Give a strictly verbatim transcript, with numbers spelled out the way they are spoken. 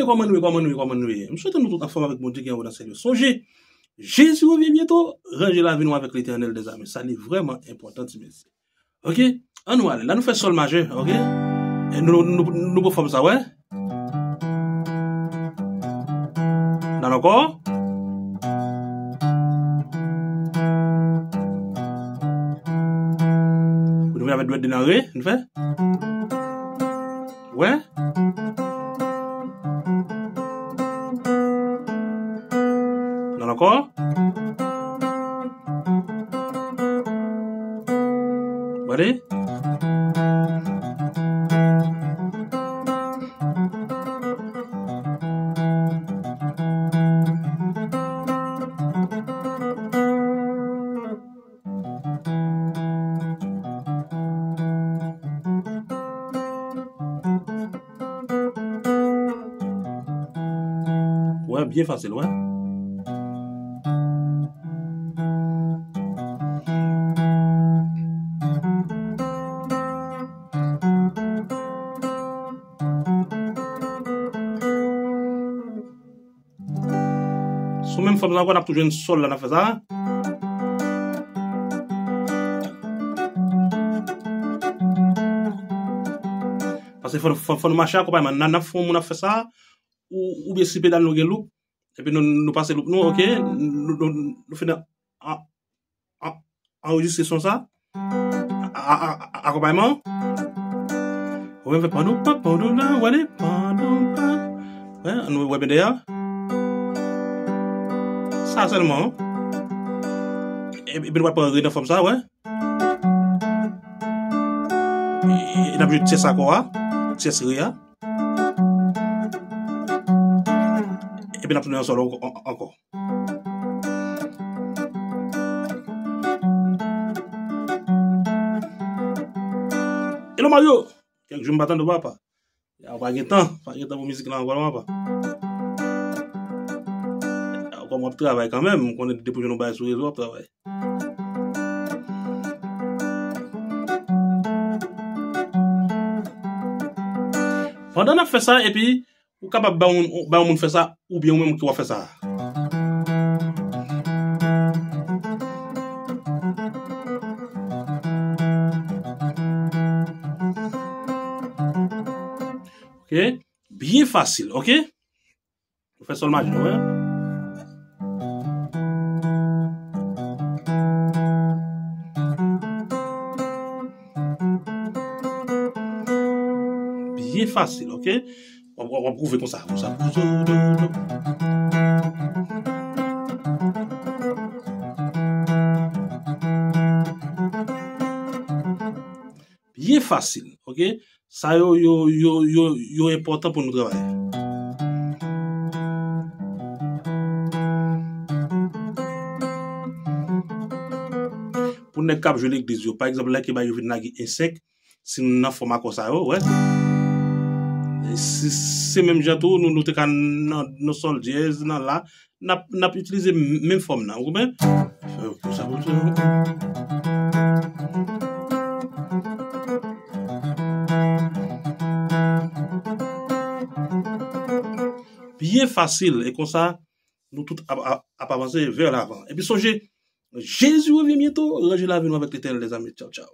Kòman nou ye, kòman nou ye, kòman nou ye? M swete nou tout anfòm avèk Bondye ki anwo nan syèl yo. Sonje, Jezi revyen byento, ranje lavi nou avèk Letènèl dèzame. Sa li vrèman enpòtan, ti mesye. Ok? Ann nou ale. La nou fè sòl majè, ok? E nou, nou, nou, nou pran fòm sa, wè? N al ankò. Pou nou vin avèk dwèt de nan re, nou fè. Wè? N al ankò. Gade. Wè, byen fasil, wè. Sou menm fòm sa ankò, n ap tou jwenn sòl la, n ap fè sa. Paske fò, fò, fò nou mache akonpayman. Nan, nan fè yon moun ap fè sa, ou, oubyen si pedal nou gen loop, epi nou, nou pase loop nou, ok, nou, nou, nou fini an, an, anrejistre son sa. A, a, a, akonpayman. Ou menm fè pandou pa, pandou la, wale, pandou pa. Wè, nou wè byen dèyè. Sa sèlman. E, epi nou pral pran re nan fòm sa, wè. E, e n ap jwe tyès akò a, tyès re a. Epi n ap tounen an sòl ankò, ankò. Hello Mario! Kèk jou m pa tande w, papa. Ya, w pa gen tan, pa gen tan pou mizik la ankò non, papa. Ya, kòm w ap travay kanmenm, m konnen depi w jwenn yon bagay sou rezo, w ap travay. Pandan n ap fè sa, epi ou kapab bay yon, bay yon moun fè sa, oubyen ou menm ki w ap fè sa. Ok? Byen fasil, ok? Ou fè sòl majè, wè. Byen fasil, ok? W ap, w ap, w ap gwouve konsa, konsa. Byen fasil, ok? Sa yo, yo, yo, yo, yo enpòtan pou nou travay. Pou nèg k ap jwe legliz yo, pa egzanp, lè ke ba yo vin lage en senk, si nou nan fòm akò sa yo, wè. E si se menm jan tou, nou, nou te ka nan, nan sòl dyèz, nan la, n ap, n ap itilize menm fòm nan, ou konprann? Fè konsa, konsa. Byen fasil, e konsa, nou tout ap, ap, ap avanse vè lavan. Epi sonje, Jezi revyen byento, ranje lavi nou avèk Letènèl dèzame. Tchaw, tchaw.